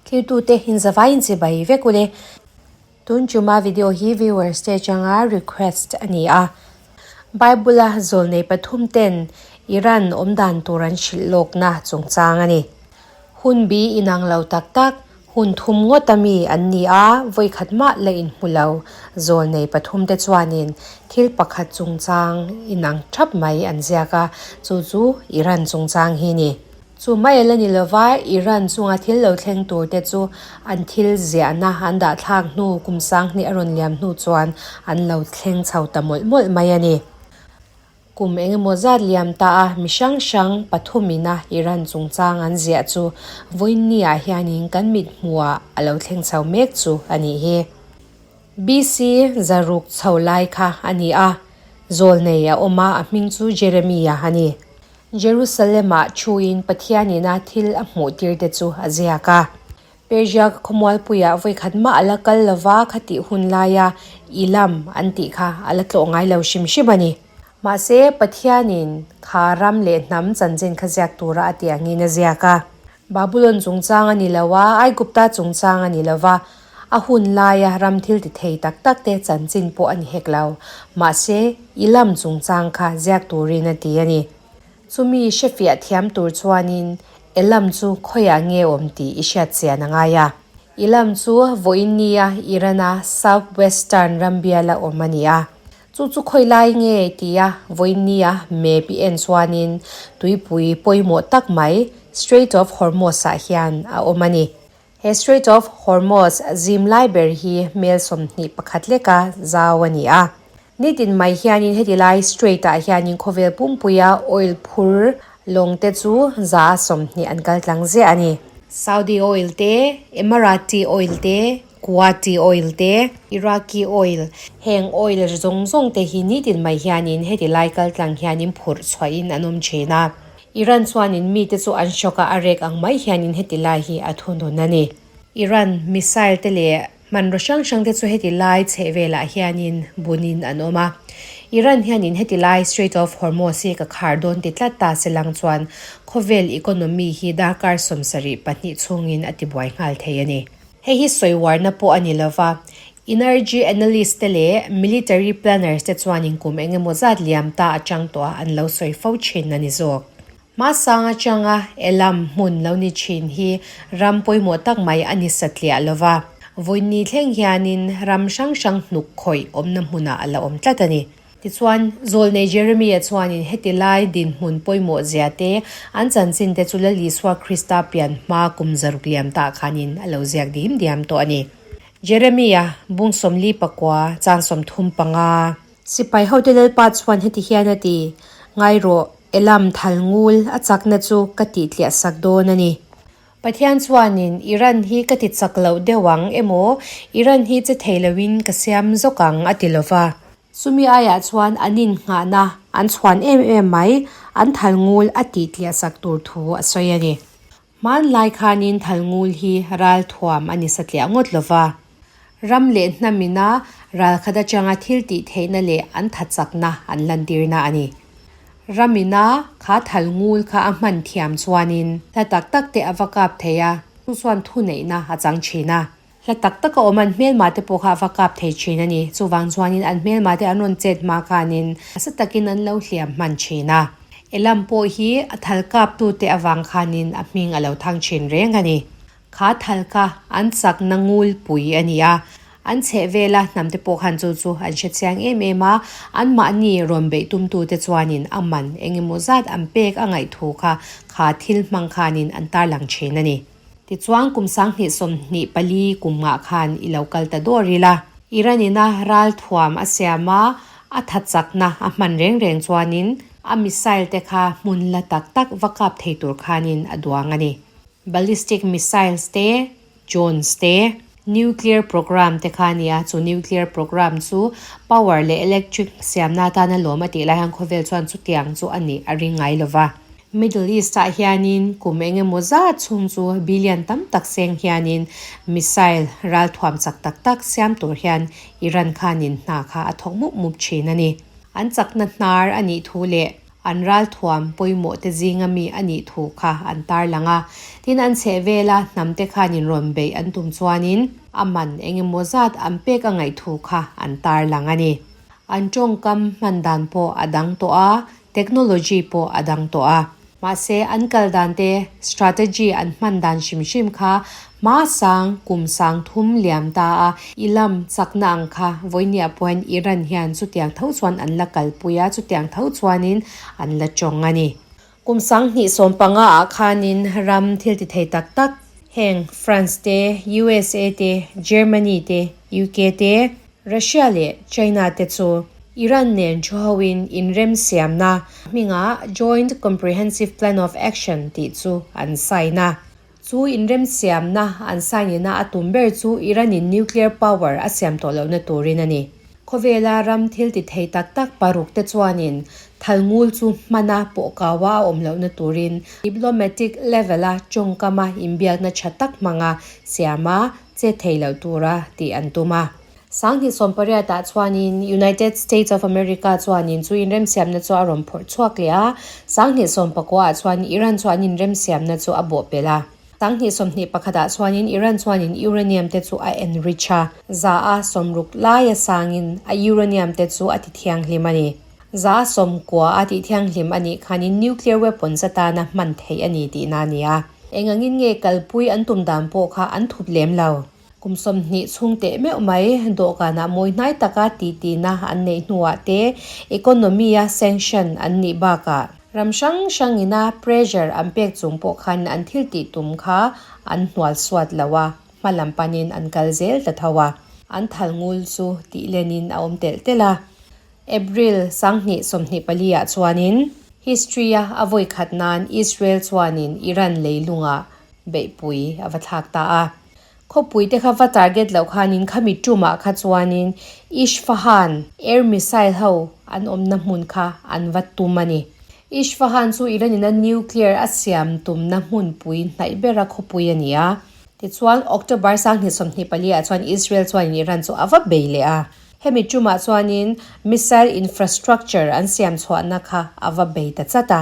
Thiltute inzavaiin chibai vek ule. Tun chuma video hi viewers te atanga request a ni a. Bible a zawlnei pathum ten Iran awmdan tur an hrilh lawkna chungchang a ni. Hun bi inang lo tak tak, hun thum ngawt a mi an ni a, vawikhat mah la inhmu lo. Zawlnei pathum te chuanin thil pakhat chungchang inang thap mai an ziak a, chu chu Iran chungchang hi ni. Chu mai a la ni lova, Iran chunga thil lo thleng tur te chu an thil ziahna an dah thlak hnu kum sanghnih a rawn liam hnu chuan an lo thleng chho ta mawlh mawlh mai a ni. Kum eng emaw zat liam ta a mi hrang hrang pathumina Iran chungchang an ziah chu vawiinni-ah hianin kan mit hmuhah a lo thleng chho mek chu a nih hi. BC zaruk chho lai kha a ni a, zawlnei a awm a, a hming chu Jeremia a ni. Jerusalem-ah thuin Pathianina thil a hmuhtirte chu a ziak a. Persia khawmualpuiah vawikhat mah a la kal lo va, khatih hun laia Elam an tih kha a la tlawh ngai lo hrim hrim a ni. Mahse, Pathianin kha ram leh hnam chanchin kha ziak tura a tih angin a ziak a. Babulon chungchang a ni lo a, Aigupta chungchang a ni lo va, a hun laia ram thil ti thei tak tak te chanchin pawh a ni hek lo. Mahse, Elam chungchang kha ziak turin a ti a ni. Chumi hrefiah thiam tur chuanin Elam chu khawiah nge awm tih i hriat chian a ngai a. Elam chu vawiin nia Iran-a South Western ram biala awm a ni a. Chu chu khawi lai nge tia vawinia map i en chuanin tuipui pawimawh tak mai Strait of Hormuz ah hian a awm a ni. He Strait of Hormuz zim lai ber hi mel 21 leka zau a ni a. Nitin mai hianin heti lai strait ah hianin khawvel pumpuia oil phur lawng te chu 120 an kal tlang ziah a ni. Saudi oil te, Emirati oil te, Kuwati oil te, Iraqi oil, heng oil zawng zawng te hi nitin mai hianin heti lai kal tlang hianin phurh chhuahin an awm thin a. Iran chuanin mite chu an shock a, a rek ang mai hianin heti lai hi a thunun a ni. Iran missile te leh hmanraw hrang hrang te chu heti lai chheh velah hianin bunin an awm a. Iran hianin heti lai Strait of Hormuz hi ka khar dawn ti tlat ta se lang chuan khawvel economy hi darkar 72 chhungin a tibuai nghal thei a ni. Hei hi sawi uarna pawh a ni lo va, energy analyst te leh military planners te chuanin kum eng emaw zat liam ta atang tawh a an lo sawi fo thin a ni zawk. Hmasang atanga Elam hmun lo ni thin hi ram pawimawh tak mai a ni satliah lo va, vawiin ni thleng hianin ram hrang hrang hnuk khawih awmna hmunah a la awm tlat a ni. Tichuan, Zawlnei Jeremia chuanin heti lai dinhmun pawimawh zia te, an chanchin te chu Lal Isua Krista pian hma kum 600 liam tah khanin a lo ziak dim diam tawh a ni. Jeremia, bung 49, chang 35. Sipai hote Lalpa chuan heti hian a ti, Ngai rawh, Elam thal ngul a chakna chu ka tihtliah sak dawn a ni. Pathian chuanin Iran hi ka ti chak loh deuh ang emaw, Iran hi che thei loin ka siam zawk ang a ti lo va. Chumi aiah chuan an innghahna an chhuan em em mai, an thal ngul a tih tliah sak tur thu a sawi a ni. Hmanlai khanin thal ngul hi ral thuam a ni satliah ngawt lo va. Ram leh hnamina ral khat atanga thil tih theihna leh an thachakna an lantirna a ni. Ramina kha thal ngul kha a hman thiam chuanin hla tak tak te a va kap thei a, chu chuan thuneihna a chang thin a. Hla tak taka awm an hmelma te pawh kha a va kap thei thin a ni. Chuvang chuanin an hmelma te an rawn chet hma khanin nasa takin an lo hliam hman thin a. Elam pawh hi a thal kaptute avang khanin a hming a lo thang thin reng a ni. Kha thal kha an chakna ngulpui a ni a. An chheh vela hnamte pawh khan chu chu an hre chiang em em a, anmahni rawn beih tumtute chuanin a man eng emaw zat an pek a ngaih thu kha kha thil hmang khanin an tarlang thin a ni. Tichuan kum 2024 kum ngah khan i lo kal ta dawr ila. Iran ina ral thuam a siam a, a tha chakna a hman reng reng chuanin a missile te kha hmun la tak tak va kap thei tur khanin a duang a ni. Ballistic missiles te, drones te, nuclear program te kha a ni a, chu nuclear program chu power leh electric siamna atana lawm a tih lai hian khawvel chuan chutiang chu a nih a ring ngai lova. Middle East ah hianin kum eng emaw zat chhung chu billion tam tak seng hianin missile ralthuam chak tak tak siam tur hian Iran khanin hna kha a thawk mup mup thin a ni. An chakna hnar a nih thu leh. an ralthuam pawimawh te zinga mi a nih thu kha an tarlang a. Tin, an chhehvela hnam te khanin rawn beih an tum chuanin a man eng emaw zat an pek a ngaih thu kha an tarlang a ni. An tawngkam hman dan pawh a dang tawh a, technology pawh a dang tawh a. Mahse, an kal dan te, strategy an hman dan hrim hrim kha hma sang kum sang thum liam ta a, i lam chakna ang kha vawinia pawhin Iran hian chutiang tho chuan an la kalpui a, chutiang tho chuanin an la tawng a ni. Kum 2015 ah khanin ram thil ti thei tak tak heng France te, USA te, Germany te, UK te, Russia leh China te chu Iran nen thu hoin inremsiamna hmingah Joint Comprehensive Plan of Action tih chu an sign a. Chu inremsiamna an sign ina a tum ber chu Iran-in nuclear power a siam tawh lohna turin a ni. Khawvela ram thil ti thei tak tak paruk te chuanin thalngul chu hmana pawhkaua a awm lohna turin diplomatic level-a tawngkama inbiakna tha tak hmanga siama che thei loh tura tih an tum a. 2018 ah chuanin United States of America chuanin chu inremsiamna chu a rawn phawrh chhuak leh a, 2019 ah chuan Iran chu an inremsiamna chu a bawhpelh a. 2021 ah chuanin Iran chuanin uranium te chu a enrich a, 60% laia sangin a uranium te chu a ti thianghlim a ni. 90% a tih thianghlim a nih khanin nuclear weapons atana hman theih a ni tihna a ni a. Eng angin nge kalpui an tum dan pawh kha an thup lem lo. Kum 20 chhung teh meuh mai dawhkanah mawi hnai taka tihtina an neih hnuah te economy-a sanction an nih bakah ram hrang hrangina pressure an pek chung pawh khan an thil tih tum kha an hnual suat lo a, hma lam panin an kal zel ta tho a. An thal ngul chu tih lenin a awm telh telh a. April 2024 ah chuanin history-a a vawi khat nan Israel chuanin Iran leilungah beihpui a va thlak ta a. Khawpui te kha va target loh khanin khami tumah kha chuanin Isfahan air missile ho an awmna hmun kha an va tum a ni. Isfahan chu Iran-in a nuclear a siam tumna hmunpui hnaih bera khawpui a ni a. Tichuan October 2024 ah chuan Israel chuanin Iran chu a va bei leh a. Hemi tumah chuanin missile infrastructure an siam chhuahna kha a va bei ta chat a,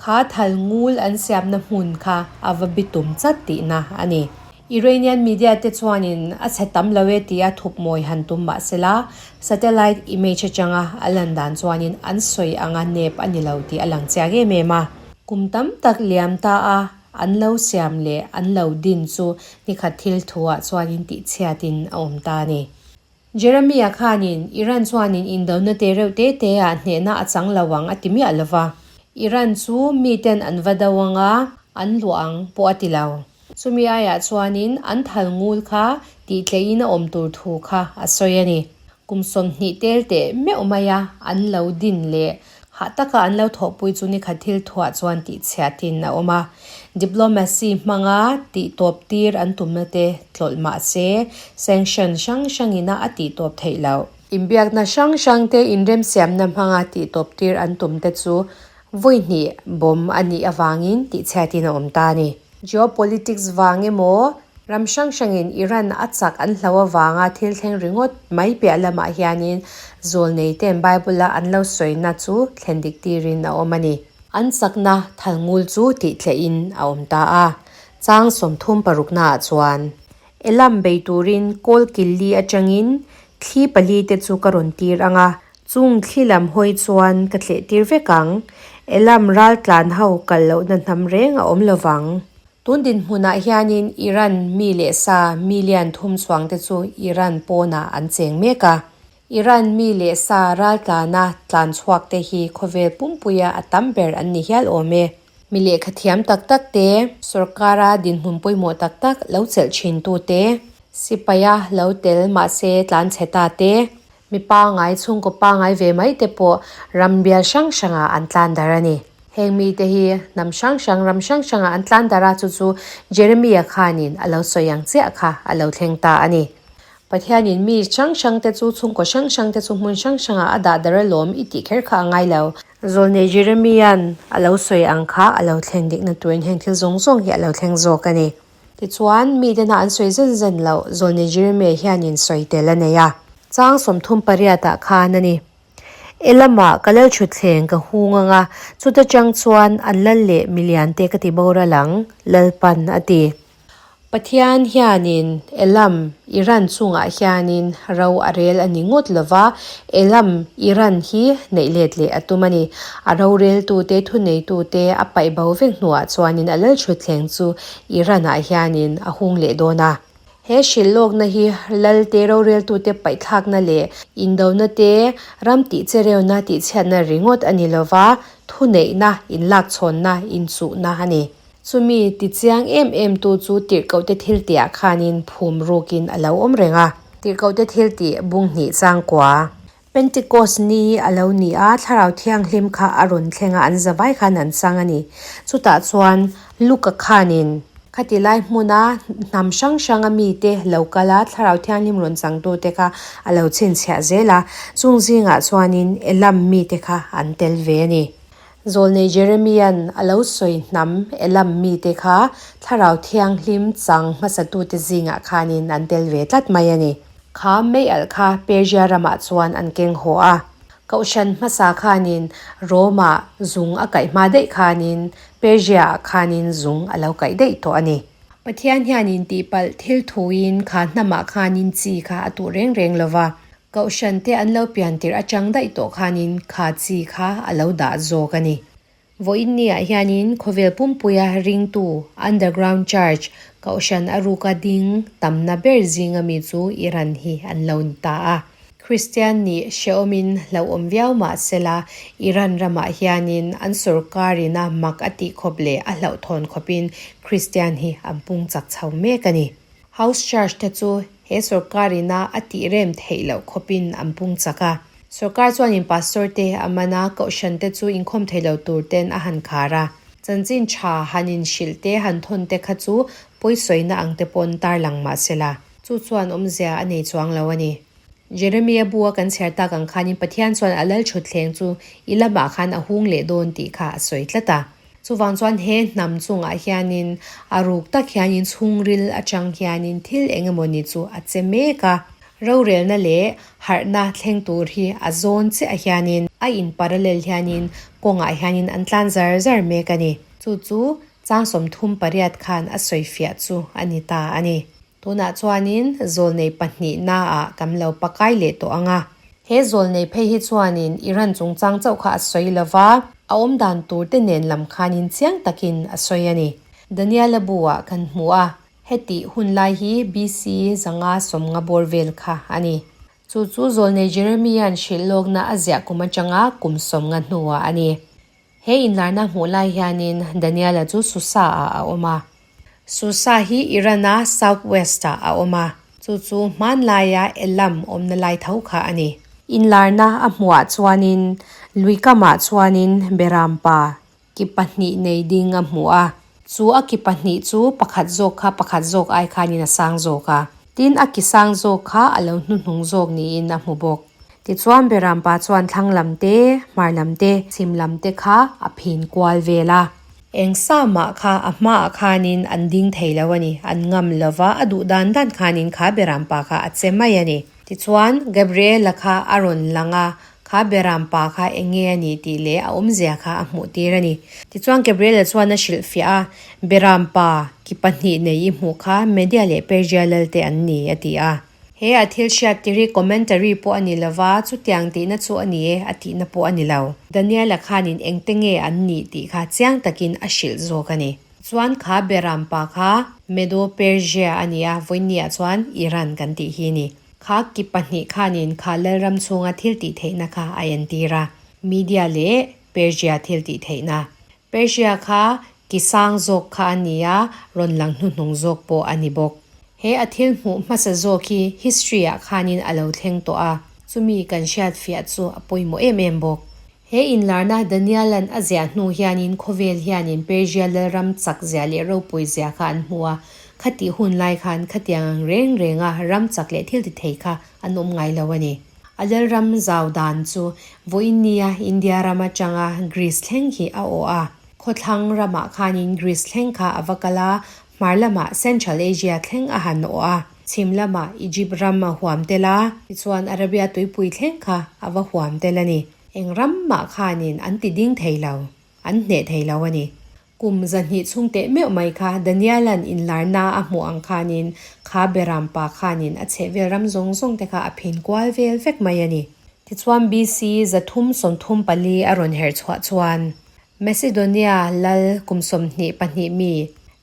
kha thal ngul an siamna hmun kha a va bitum chat tihna a ni. Iranian media te chuanin a chhe tam lo e tia thupmawi han tum mah sela, satellite image atanga a lan dan chuanin an sawi anga nep a ni lo tih a lang chiang em em a. Kum tam tak liam ta a an lo siam leh an lo din chu nikhat thil thuah chuanin tihchhiatin a awm ta a ni. Jeremia khanin Iran chuanin indona te reuh te te ah hnehna a chang lo ang a ti miah lo va. Iran chu miten an va do ang a, an luah ang pawh a ti lo. Chumi aiah chuanin an thal ngul kha tih tleihin a awm tur thu kha a sawi a ni. Kum 20 tel teh meuh maia an lo din leh Hah taka an lo thawhpui chu nikhat thil thuah chuan tihchhiatin a awm a. Diplomacy hmanga tihtawp tir an tumna te tlawlh mah se, sanction hrang hrangina a tihtawp theih loh. Inbiakna hrang hrang te inremsiamna hmanga tihtawp tir an tum te chu vawi hnih bawm a nih avangin tihchhiatin a awm ta a ni. Geopolitics vang emaw, ram hrang hrangin Iran a chak an hlo avanga thil thleng ringawt mai piah lamah hianin zawlneite'n Bible-a an lo sawina chu thlen dik tirin a awm a ni. An chakna thalngul chu tihtlehin a awm ta a. Chang 36 naah chuan, Elam bei turin kawl kil li atangin thli pali te chu ka rawn tir ang a, chung thli lam hawi chuan ka tleh tir vek ang. Elam ral tlan ho kal lohna hnam reng a awm lovang. Tun dinhmunah hianin Iran mi leh sa million thum chuang te chu Iran pawnah an cheng mek a. Iran mi leh sa ral tlana tlan chhuak te hi khawvel pumpuia a tam ber an ni hial awm e. Mi lehkha thiam tak tak te, sorkara dinhmun pawimawh tak tak lo chelh thin tu te, sipaia lo tel mahse tlan chhe ta te, mi pangai chhungkaw pangai ve mai te pawh ram bial hrang hrangah an tlan dar a ni. Heng mite hi hnam hrang hrang ram hrang hrangah an tlan dar a, chu chu Jeremiah khanin a lo sawi ang chiah kha a lo thleng ta a ni. Pathianin mi hrang hrang te chu chhungkaw hrang hrang te chu hmun hrang hrangah a dah dar alawm i tih kher kha a ngai lo. Zawlnei Jeremia'n a lo sawi ang kha a lo thlen dikna turin heng thil zawng zawng hi a lo thleng zawk a ni. Tichuan, mi tena an sawi zen zen loh Zawlnei Jeremia hianin sawi tel a nei a. Chang 38 ah khan a ni. Elamah ka lalṭhutthleng ka hung ang a, chuta chang chuan an lal leh miliante ka ti boral ang, Lalpan a ti. Pathian hianin Elam, Iran chungah hianin ro a rel a ni ngawt lova, Elam, Iran hi neih let leh a tum a ni. A roreltute, thuneitute a paih bo vek hnuah chuanin a lalṭhutthleng chu Iran-ah hianin a hung leh dawn a. He hrilhlawkna hi Lalte roreltute paihthlakna leh indona te, ram tihchereuna tihchhiatna ringawt a ni lova, thuneihna, inlakchhawnna, inchuhna a ni. Chumi tichiang em em tu chu tirhkohte thiltihah khanin phum rukin a lo awm reng a. Tirhkohte thiltih bung hnih changkua. Pentecost ni a lo ni a, Thlarau Thianghlim kha a rawn thleng a, an zavai khan an chang a ni. Chutah chuan Luka khanin khati lai hmuna hnam hrang hranga mite lo kal a, Thlarau Thianghlim rawn changtute kha a lo chhinchhiah zel a, chung zingah chuanin Elam mite kha an tel ve a ni. Zawlnei Jeremia'n a lo sawi hnam Elam mite kha Thlarau Thianghlim chang hmasatute zingah khanin an tel ve tlat mai a ni. Kha meialh kha Persia ramah chuan an keng haw a. Kohhran hmasa khanin Rome-ah zung a kaih hma daih khanin Persia-ah khanin zung a lo kaih daih tawh a ni. Pathian hianin tihpalh thil thuin kha hnamah khanin chi kha a tuh reng reng lo va. Kohhran te an lo pian tirh atang daih tawh khanin kha chi kha a lo dah zawk a ni. Vawiin niah hianin khawvel pumpuia ringtu Underground Church Kohhran a ruka ding tamna ber zinga mi chu Iran hi an lo ni ta a. Kristian nih hrehawmin hlauhawm viau mah sela Iran ramah hianin an sorkarin a mak a tih khawp leh a hlauhthawn khawpin Kristian hi an pung chak chho mek a ni. House Church te chu he sorkar ina a tih rem theih loh khawpin an pung chak a. Sorkar chuanin pastor te a man a, kohhran te chu inkhawm thei lo tur ten a han khar a. Chanchin tha han inhrilh te han thawn te kha chu pawisawina ang te pawn tarlang mah sela, chu chuan awmzia a nei chuang lo a ni. Jeremia bu a kan chhiar tak ang khanin Pathian chuan a lal thutthleng chu i lamah khan a hung leh dawn tih kha a sawi tlat a. Chuvang chuan he hnam chungah hianin a ruk tak hianin chhungril atang hianin thil eng emawni chu a che mek a. Rorelna leh harhna thleng tur hi a zawn chiah hianin a in parallel hianin kawngah hianin an tlan zar zar mek a ni. Chu chu chang 38 khan a sawifiah chu a ni ta a ni. Tunah chuanin zawlnei pahnihnaah kan lo pakai leh tawh ang a. He zawlnei phei hi chuanin Iran chungchang chauh kha a sawi lo va, a awmdan turte nen lam khanin chiang takin a sawi a ni. Daniela bu-ah kan hmu a, hetih hun lai hi BC 590 bawr vel kha a ni. Chu chu zawlnei Jeremia'n hrilh lawkna a ziah kum atanga kum 50 hnuah a ni. He inlarna hmuh lai hianin Daniela chu Susa-ah a awm a. Susa hi Iran-a south west-ah a awm a, chu chu hmanlaia Elam awmna lai tho kha a ni. Inlarna a hmuhah chuanin lui kamah chuanin Berampa ki pahnih nei ding a hmu a. Chu a ki pahnih chu pakhat zawk kha pakhat zawk ai khanin a sang zawk a. Tin, a ki sang zawk kha a lo hnuhnung zawk niin a hmu bawk. Tichuan Berampa chuan thlang lam te, hmar lam te, chhim lam te kha a phin kual vel a. Eng sa mah kha a hmaah khanin an ding thei lo a ni, an ngam lo va, a duh dan dan khanin kha Berampa kha a che mai a ni. Tichuan Gabriela kha a rawn lang a, kha Berampa kha eng nge a nih tih leh a awmzia kha a hmuh tir a ni. Tichuan Gabriela chuan a hrilhfiah a, Berampa ki pahnih nei i hmuh kha Media leh Persia lalte an ni, a ti a. He a thil hriat tir hi commentary pawh a ni lo va, chutiang tihna chu a ni e a tihna pawh a ni lo. Daniela khanin engte nge an nih tih kha chiang takin a hrilh zawk a ni. Chuan kha Berampa kha Medo-Persia a ni a, vawinia chuan Iran kan tih hi a ni. Kha ki pahnih khanin kha lalram chhunga thil tih theihna kha a entir a, Media leh Persia thil tih theihna. Persia kha ki sang zawk kha a ni a, rawn lang hnuhnung zawk pawh a ni bawk. He a thil hmuh hmasa zawk hi history ah khanin a lo thleng tawh a, chumi kan hriat fiah chu a pawimawh em em bawk. He inlarna Daniel-a'n a ziah hnu hianin khawvel hianin Persia lalram chak zia leh ropui zia kha an hmu a, khatih hun lai khan khatiang ang reng renga ram chak leh thil ti thei kha an awm ngai lo a ni. A lalram zau dan chu vawiin nia India ram atanga Greece thleng hi a awh a. Khawthlang ramah khanin Greece thleng kha a va kal a, hmar lamah Central Asia thleng a han awh a, chhim lamah Egypt ram a huam tel a, tichuan Arabia tuipui thleng kha a va huam tel a ni. Eng ram mah khanin an ti ding thei lo, an hneh thei lo a ni. Kum 200 chhung teh meuh mai kha Daniela'n inlarna a hmuh ang khanin kha Beram pa khanin a chhehvel ram zawng zawng te kha a phin kual vel vek mai a ni. Tichuan BC 334 a rawn herh chhuah chuan Macedonia lal kum 22 mi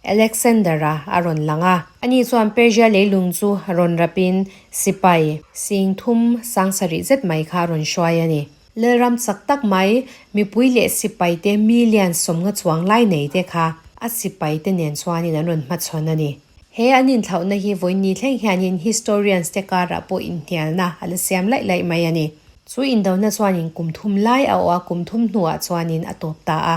Alexander-a a rawn lang a. Ani chuan Persia leilung chu rawn rapin sipai 30 7,000 zet mai kha a rawn hruai a ni. Lalram chak tak mai, mipui leh sipaite million 50 chuang lai nei te kha a sipaite nen chuanin an rawn hmachhawn a ni. He an inthlauhna hi vawiin thleng hianin historians te karah pawh inhnialna a la siam laih laih mai a ni. Chu indona chuanin kum thum lai a awh a, kum thum hnuah chuanin a tawp ta a.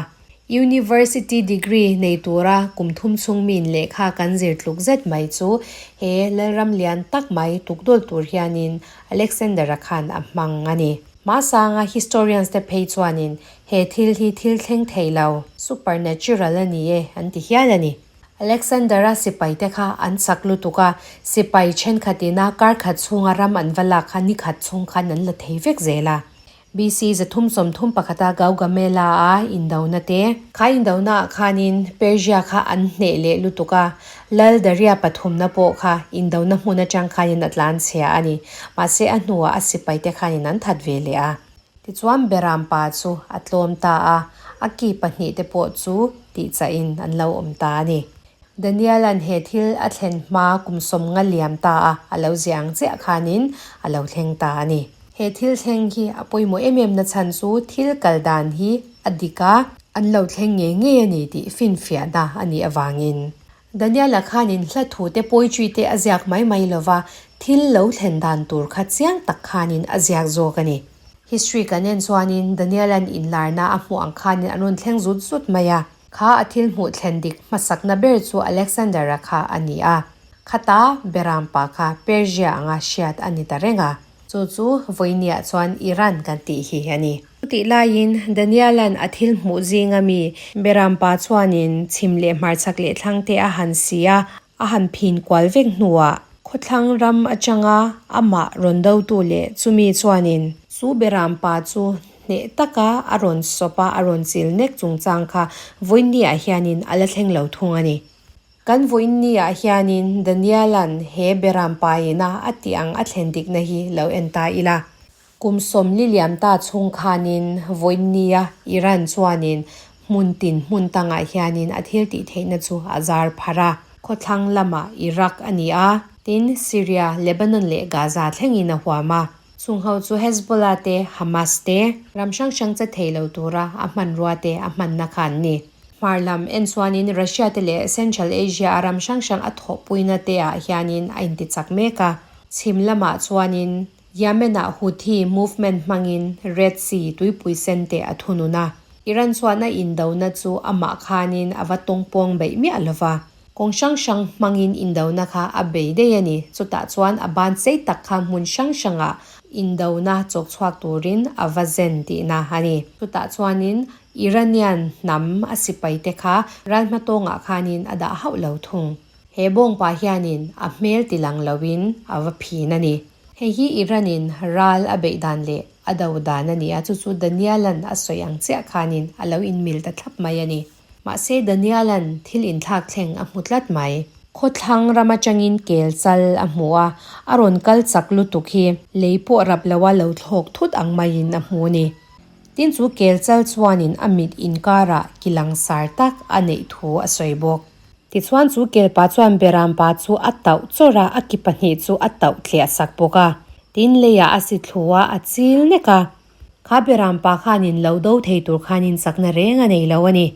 University degree nei tura kum thum chhung min lehkha kan zir tluk zet mai chu he Lalram lian tak mai tukdawl tur hianin Alexander-a khan a hmang a ni. Hmasanga historians te phei chuanin he thil hi thil thleng thei lo, supernatural a ni e an ti hial a ni. Alexander-a sipai te kha an chak lutuk a, sipai thenkhatin a kar khat chhunga ram an va lak kha ni khat chhung khan an la thei vek zel a. BC 331 a Gaugamela a indona te. Kha indona ah khanin Persia kha an hneh leh lutuk a, Lal Daria pathumna pawh kha indona hmun atang khanin a tlan chhia a ni. Mahse a hnuah a sipai te khanin an that ve leh a. Tichuan Beram pa chu a tlawm ta a, a ki pahnih te pawh chu tihchahin an lo awm ta a ni. Daniela'n he thil a thlen hma kum 50 liam ta a, a lo ziah ang chiah khanin a lo thleng ta a ni. He thil thleng hi a pawimawh em em na chhan chu thil kal dan hi a dik a, an lo thleng ngei ngei a ni tih finfiahna a nih avangin. Daniela khanin hla thu te poetry te a ziak mai mai lova, thil lo thlen dan tur kha chiang tak khanin a ziak zawk a ni. History kan en chuanin Daniela'n inlarna a hmuh ang khanin an rawn thleng zut zut mai a. Kha a thil hmuh thlen dik hmasakna ber chu Alexander-a kha a ni a. Khata Beram pa kha Persia anga hriat a ni ta reng a. Chu chu vawinia chuan Iran kan tih hi a ni. Chutih laiin Daniela'n a thil hmuh zinga mi Beram pa chuanin chhim leh hmarchhak leh thlang te a han si a, a han phin kual vek hnuah khawthlang ram atanga amah rawn dotu leh chumi chuanin chu Beram pa chu hneh taka a rawn sawp a, a rawn chil nek chungchang kha vawinia hianin a la thleng lo thung a ni. Kan vawinia hianin Daniela'n he Beram paina a tih ang a thlen dikna hi lo en ta ila. Kum 40 liam ta chhung khanin vawinia Iran chuanin hmun tin hmun tangah hianin a thil tih theihna chu a zar phar a. Khawthlang lamah Iraq a ni a, tin Syria, Lebanon leh Gaza thlengin a huam a. Chung ho chu Hezbollah te, Hamas te, ram hrang hrang che thei lo tura a hmanrua te a hmanna kha an ni. Hmar lam en chuanin Russia te leh Central Asia a ram hrang hrang a thawhpuina te ah hianin a intichak mek a. Chhim lamah chuanin Yemen ah Houthi movement hmangin Red Sea tuipui sen te a thunun a. Iran chuan a indona chu amah khanin a va tawngpawng beih miah lova. Kawng hrang hrang hmangin indona kha a bei daih a ni. Chutah chuan a ban sei tak kha hmun hrang hrangah indona chawk chhuak turin a va zen tihna a ni. Chutah chuanin Iranian hnam a sipaite kha ral hmatawngah khanin a dah hauh lo thung. He bawngpa hianin a hmel tilang loin a va phin a ni. Hei hi Iran-in ral a beih dan leh a do dan a ni a, chu chu Daniel-a'n a sawi ang chiah khanin a lo inmil ta thlap mai a ni. Mahse Daniela'n thil inthlak thleng a hmu tlat mai. Khawthlang ram atangin kel chal a hmu a, a rawn kal chak lutuk hi lei pawh rap loa lo thlawk thut ang maiin a hmu a ni. Tin chu kel chal chuanin a mit inkarah ki langsar tak a neih thu a sawi bawk. Tichuan chu kel pa chuan Beram pa chu a tauh chawrh a, a ki pahnih chu a tauh thliah sak bawk a. Tin leiah a si thlu a, a chil nek a. Kha Beram pa khanin lo do thei tur khanin chakna reng a nei lo a ni.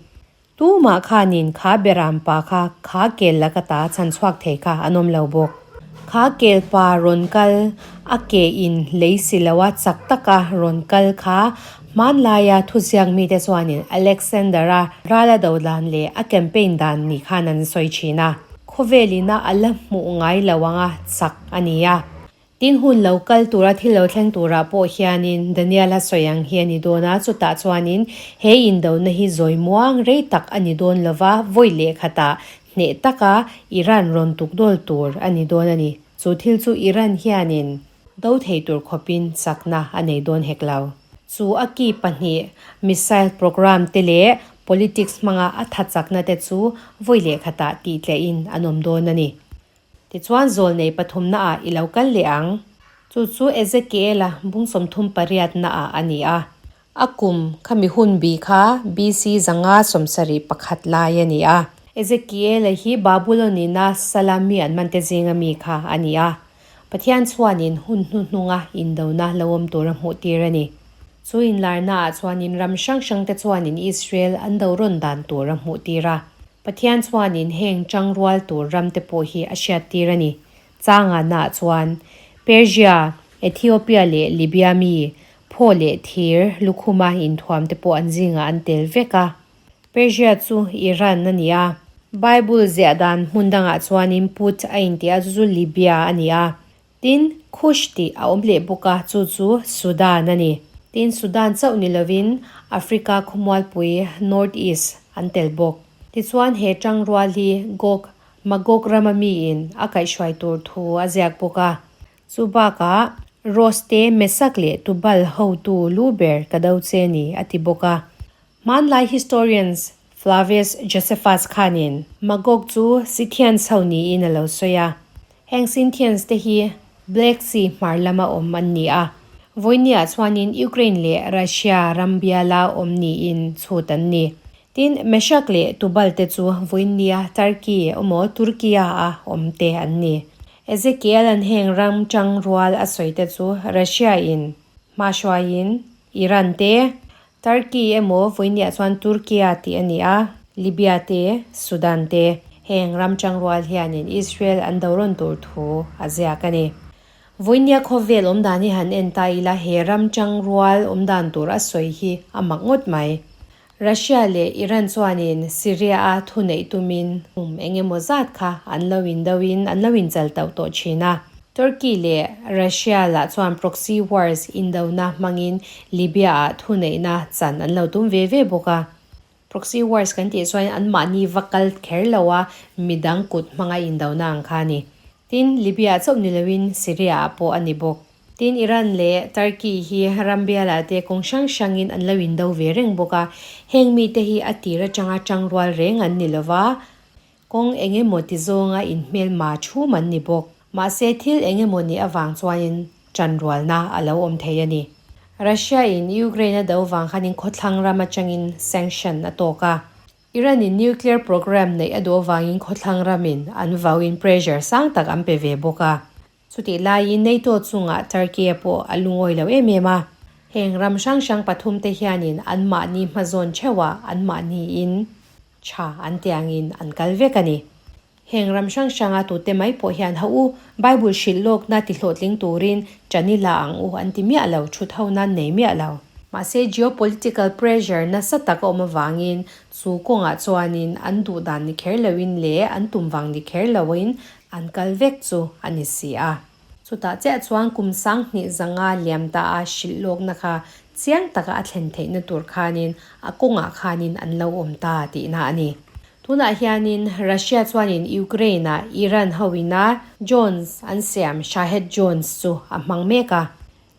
Tumah khanin kha Beram pa kha kha kel laka ta chhan chhuak thei kha an awm lo bawk. Kha kel pa rawn kal a ke in lei si lo a chak taka rawn kal kha hmanlaia thuziak mite chuanin Alexander-a ral a do dan leh a campaign dan ni khan an sawi thin a. Khawvelina a la hmuh ngai lo anga chak a ni a. Tin hun lo kal tura thil lo thleng turah pawh hianin Daniel-a sawi ang hi a ni dawn a, chutah chuanin he indona hi zawi muang rei tak a ni dawn lova, vawi leh khatah hneh taka Iran rawn tuk dawl tur a ni dawn a ni. Chu thil chu Iran hianin do thei tur khawpin chakna a nei dawn hek lo. Chu a ki pahnih, missile programme te leh politics hmanga a tha chakna te chu vawi leh khatah tih tlehin an awm dawn a ni. Tichuan zawlnei pathumna ah i lo kal leh ang. Chu chu Ezekiela bung 38 na ah a ni a. A kum khami hun bi kha BC 571 lai a ni a. Ezekiela hi Babulon ina sala mi an man te zinga mi kha a ni a. Pathian chuanin hun hnuhnunga indona lo awm tur a hmuh tir a ni. Chu inlarna ah chuanin ram hrang hrang te chuanin Israel an do rawn dan tur a hmuh tir a. Pathian chuanin heng tangrual tur ram te pawh hi a hriat tir a ni. Changana ah chuan Persia, Ethiopia leh Libya mi, phaw leh thir lukhuma inthuam te pawh an zingah an tel vek a. Persia chu Iran a ni a. Bible ziah dan hmun dangah chuanin Put a inti a, chu chu Libya a ni a. Tin, Kush tih a awm leh bawk a, chu chu Sudan a ni. Tin, Sudan chauh ni lovin Africa khawmualpui North East an tel bawk. Tichuan he tangrual hi Gog, Magog rama miin a kaihhruai tur thu a ziak bawk a. Chu bakah Rosh te Mesak leh Tubal hotu lu ber ka do che ni a ti bawk a. Hmanlai historians Flavius Josephus khanin Magog chu Scythians ho niin a lo sawi a. Heng Scythians te hi Black Sea hmar lama awm an ni a. Vawinia chuanin Ukraine leh Russia ram biala awm niin chhut an ni. Tin, Meshach leh Tubal te chu vawinia Turkey emaw Turkiya a awm te an ni. Ezekiel an heng ram tang rual a sawi te chu Russia in hma hruaiin Iran te, Turkey emaw vawinia chuan Turkiya tih a ni a, Libya te, Sudan te heng ram tangrual hianin Israel an do rawn tur thu a ziak a ni. Vawinia khawvel awm dan hi han en ta ila he ram tangrual awm dan tur a sawi hi a mak ngawt mai. Russia leh Iran chuanin Syria a thuneih tumin kum eng emaw zat kha an lo indo in an lo inchal tauh tawh thin a. Turkey leh Russia lah chuan proxy wars indona hmangin Libya ah thuneihna chan an lo tum ve ve bawk a. Proxy wars kan tih chuan anmahni va kal kher lo a, midang kut hmanga indona ang kha a ni. Tin, Libya chauh ni loin Syria ah pawh a ni bawk. Tin, Iran leh Turkey hi ram bialah te kawng hrang hrangin an lo indo ve reng bawk a. Heng mite hi a tir atanga tangrual reng an ni lova, kawng eng emaw ti zawnga inhmelma thum an ni bawk. Mahse, thil eng emaw nih avang chuanin tanrualna a lo awm thei a ni. Russia in Ukraine a do vang khanin khawthlang ram atangin sanction a tawk a. Iran in nuclear program neih a duh avangin khawthlang ramin an vauin pressure sang tak an pe ve bawk a. Chutih laiin NATO chungah Turkey pawh a lungawi lo em em a. Heng ram hrang hrang pathum te hianin anmahni hmazawn theuhah anmahniin tha an tiangin an kal vek a ni. Heng ram hrang hranga tute mai pawh hian ha u, Bible hrilh lawkna ti hlawhtling turin ṭan i la ang u an ti miah lo, thut ho nan nei miah lo. Mahse geopolitical pressure nasa tak a awm avangin chu kawngah chuanin an duh dan ni kher loin leh an tum vang ni kher loin An kal vek chu a ni si a. Chutah chiah chuan kum 2500 liam ta a hrilh lawkna kha chiang taka a thlen theihna tur khanin a kawngah khanin an lo awm ta tihna a ni. Tunah hianin Russia chuanin Ukraine-ah Iran hoina drones an siam Shahed drones chu a hmang mek a.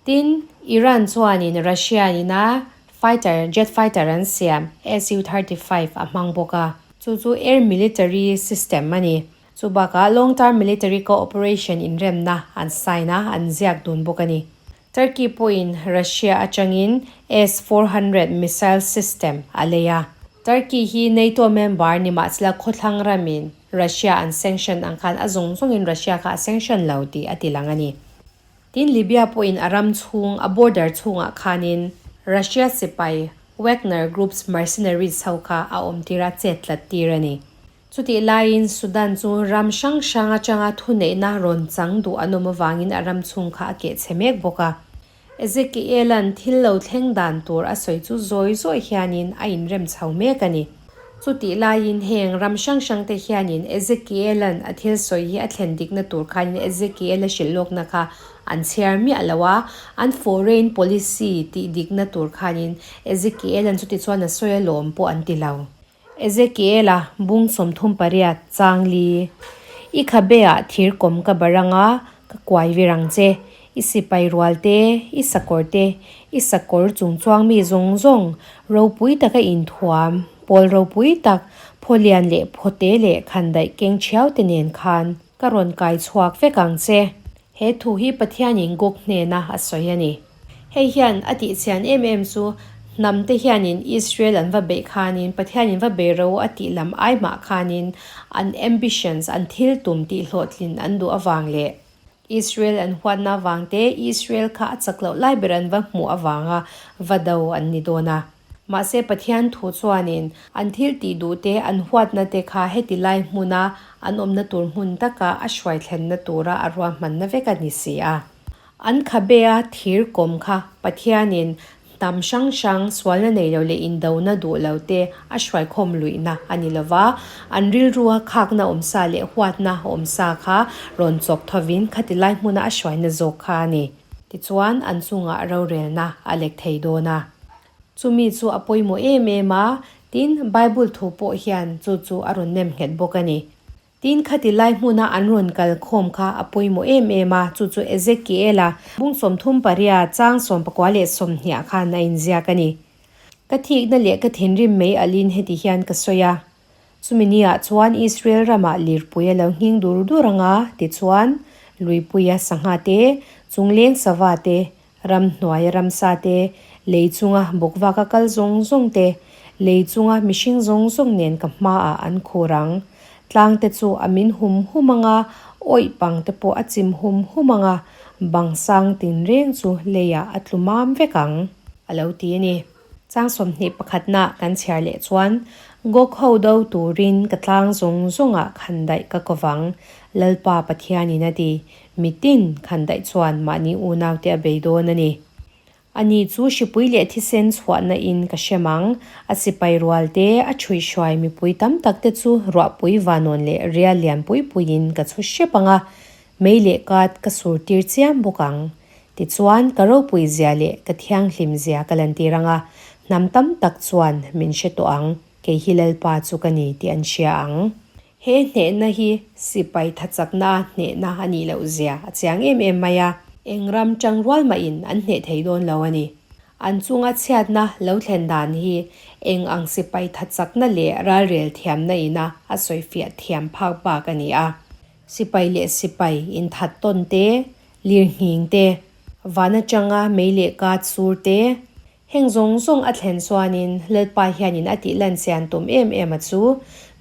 Tin, Iran chuanin Russia ina fighter, jet fighter an siam Su-35 a hmang bawk a. Chu chu air military system a ni. Chu bakah long term military cooperation inremna an sign a, an ziak dun bawk a ni. Turkey pawhin Russia atangin S-400 missile system a lei a. Turkey hi NATO member ni mahsela khawthlang ramin Russia an sanction ang khan a zawng zawngin Russia kha a sanction lo tih a tilang a ni. Tin, Libya pawhin a ram chhung, a border chhungah khanin Russia sipai Wagner Group's mercenaries ho kha a awm tir a, chet tlat tir a ni. Chutih laiin Sudan chu ram hrang hrang atanga thuneihna rawn chang duh an awm avangin a ram chhung kha a keh chhe mek bawk a. Ezekiel-a'n thil lo thleng dan tur a sawi chu zawi zawi hianin a inrem chho mek a ni. Chutih laiin heng ram hrang hrang te hianin Ezekiel-a'n a thil sawi hi a thlen dikna tur khanin Ezekiel-a hrilh lawkna kha an chhiar miah lo a, an foreign policy tih dikna tur khanin Ezekiel-a'n chuti chuan a sawi alawm pawh an ti lo. Ezekiel-a bung 38 chang li, I khabeah thir kawm ka barang a, ka kuai vir ang che. I sipai rual te, i sakawr te, i sakawr chung chuang mi zawng zawng, ropui taka inthuam, pawl ropui tak, phawlian leh phawte leh khandaih keng thiau te nen khan ka rawn kai chhuak vek ang che. He thu hi Pathianin Gog hnena a sawi a ni. Hei hian a tihchian em em chu hnam te hianin Israel an va beih khanin Pathianin va bei ro a tih lam ai mah khanin an ambitions, an thil tum tih hlawhtlin an duh avang leh Israel an huatna avang te Israel kha a chak loh lai ber an va hmuh avanga va do an ni dawn a. Mahse Pathian thu chuanin an thil tih duh te an huatna te kha heti lai hmuna an awmna tur hmun taka a hruai thlenna tura a ruahmanna vek a ni si a. An khabea thir kawm kha Pathianin hnam hrang hrang sualna nei lo leh indona duh lo te a hruaikhawm luihna a ni lova, an rilrua khakna awmsa leh huatna awmsa kha rawn chawk thovin khati lai hmuna a hruaina zawk kha a ni. Tichuan an chungah rorelna a lek thei dawn a. Chumi chu a pawimawh em em a, tin Bible thu pawh hian chu chu a rawn nem nghet bawk a ni. Tin, khati lai hmuna an rawn kal khawm kha a pawimawh em em a, chu chu Ezekiela bung 38 chang sawmpakua leh sawmhniah khan a inziak a ni. Ka thikna leh ka thinrim mai alin heti hian ka sawi a, Chumi niah chuan Israel ramah lirpui a lo nghing dur dur ang a, tichuan, luipuia sangha te, chungleng sava te, Ramhnuaia ramsa te, lei chunga bawkvaka kal zawng zawng te, lei chunga mihring zawng zawng nen ka hmaah an khur ang. Tlang te chu a min hum hum ang a, awih pang te pawh a chim hum hum ang a, bang sang tinreng chu leiah a tlu mam vek ang, a lo ti a ni. Chang 20 pakhatna kan chhiar leh chuan, Gog ho do turin ka tlang zawng zawngah khandaih ka kovang, Lalpa Pathianin a ti. Mitin khandaih chuan mahni unaute a bei dawn a ni. Ani chu hripui leh thisen chhuahna in ka hrem ang, a sipai rual te, a ṭhuihhruai mipui tam tak te chu ruahpui vanawn leh rial lian pui puiin ka chhu hrep ang a, mei leh kat ka sur tir chiam bawk ang. Tichuan, ka ropui zia leh ka thianghlim zia ka lantir ang a, hnam tam tak chuan min hre tawh ang, kei hi Lalpa chu ka ni tih an hria ang. He hnehna hi sipai thachakna hnehna a nih loh zia a chiang em em mai a. Eng ram tangrual mahin an hneh thei dawn lo a ni. An chunga chhiatna lo thlen dan hi eng ang sipai thachakna leh ralrel thiamna ina a sawifiah thiam phak bak a ni a. Sipai leh sipai inthat tawn te, lirnghing te, van atanga mei leh kat sur te, Heng zawng zawng a thlen chuanin Lalpa hianin a tih lan chian tum em em a chu,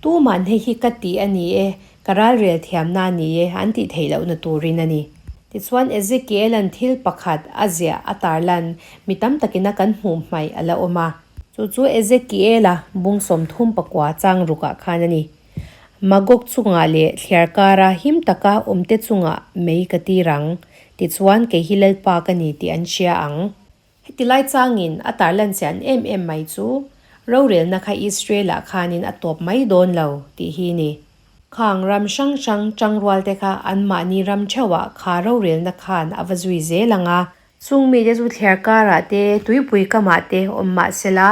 Tuman hei hi ka tih a ni e, ka ralrel thiamna a ni e, an tih theih lohna turin a ni. Tichuan Ezekiela'n thil pakhat a ziah a tarlan mi tam takina kan hmuh hmaih a la awm a. Chu chu Ezekiela bung 39 chang rukah khan a ni. Magog chungah leh thliar kara him taka awmte chungah mei ka tir ang, tichuan kei hi Lalpa ka ni tih an hria ang. Heti lai changin a tarlan chian em em mai chu rorelna kha Israel-ah khanin a tawp mai dawn lo tih hi ni. Khang ram hrang hrang tangrualte kha anmahni ram theuhah kha rorelna khan a va zui zel ang a. Chung mite chu thliar karah te, tuipui kamah te awm mah sela,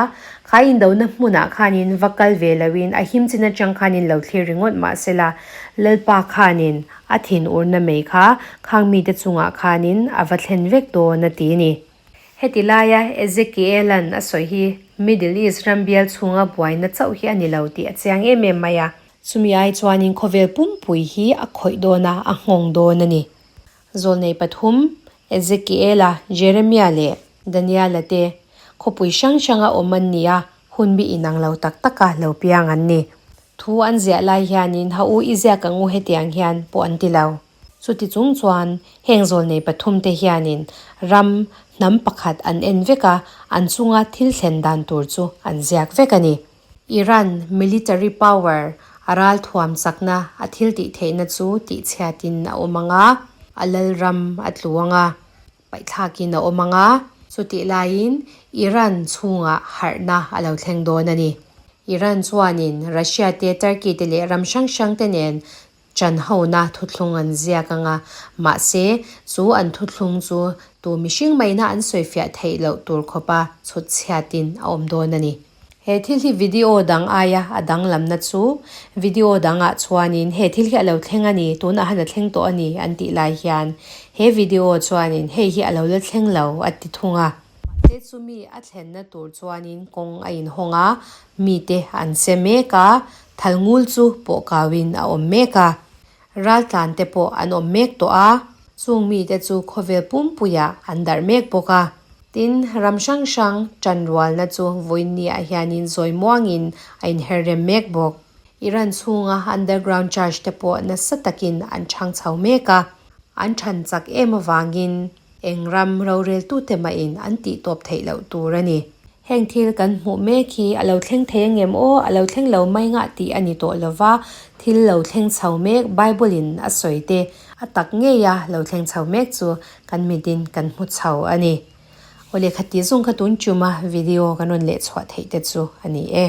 kha indona hmunah khanin va kal ve loin a him chin atang khanin lo thlir ringawt mah sela, Lalpa khanin A thinurna mai kha khang mite chungah khanin a va thlen vek dawn a ti ni. Heti laia Ezekiela'n a sawi hi Middle East ram bial chhunga buaina chauh hi a ni lo tih a chiang em em mai a. Chumi ai chuanin khawvel pumpui hi a khawih dawn a, a nghawng dawn a ni. Zawlnei pathum, Ezekiela, Jeremia leh Daniela te khawpui hrang hranga awm an ni a, hun mi inang lo tak taka lo piang an ni. Thu an ziah lai hianin ha u i ziak ang u hetiang hian pawh an ti lo. Chuti chung chuan heng zawlnei pathumte hianin ram hnam pakhat an en vek a, an chunga thil thlen dan tur chu an ziak vek a ni. Iran military power a ral thuam chakna a thil tih theihna chu tihchhiatin a awm ang a, a lal ram a tlu ang a. Paihthlakin a awm ang a, chutih laiin Iran chhungah harhna a lo thleng dawn a ni. Iran chuanin Russia te, Turkey te leh ram hrang hrang te nen chanhona thuthlung an ziak ang a, mahse chu an thuthlung chu tu mihring maina an sawifiah theih loh tur khawpa chhut chhiatin a awm dawn a ni. He thil hi video dang aia a danglamna chu video dangah chuanin he thil hi a lo thleng a ni, tunah han a thleng tawh a ni an tih lai hian he video chuanin hei hi a lo la thleng lo a ti thung a. Mahse chumi a thlenna tur chuanin kawng a inhawng a, mite an che mek a, thalngul chu pawh kauin a awm mek a. Raltlan te pawh an awm mek tawh a, chung mite chu khawvel pumpuiah an darh mek bawk a. Tin, ram hrang hrang tanrualna chu vawiinniah hianin zawi muangin a inher rem mek bawk. Iran chhunga underground church te pawh nasa takin an chhang chho mek a, an than chak em avangin Eng ram roreltute mahin an tih tawp theih loh tur a ni. Heng thil kan hmuh mek hi a lo thleng thei angem aw, a lo thleng lo mai ngah tih a ni tawh lo va, thil lo thleng chho mek Bible in a sawi te a tak ngei a lo thleng chho mek chu kan mitin kan hmu chho a ni. Aw lehkha tih zung kha tun chuma video kan rawn leh chhuah theih te chu a ni e.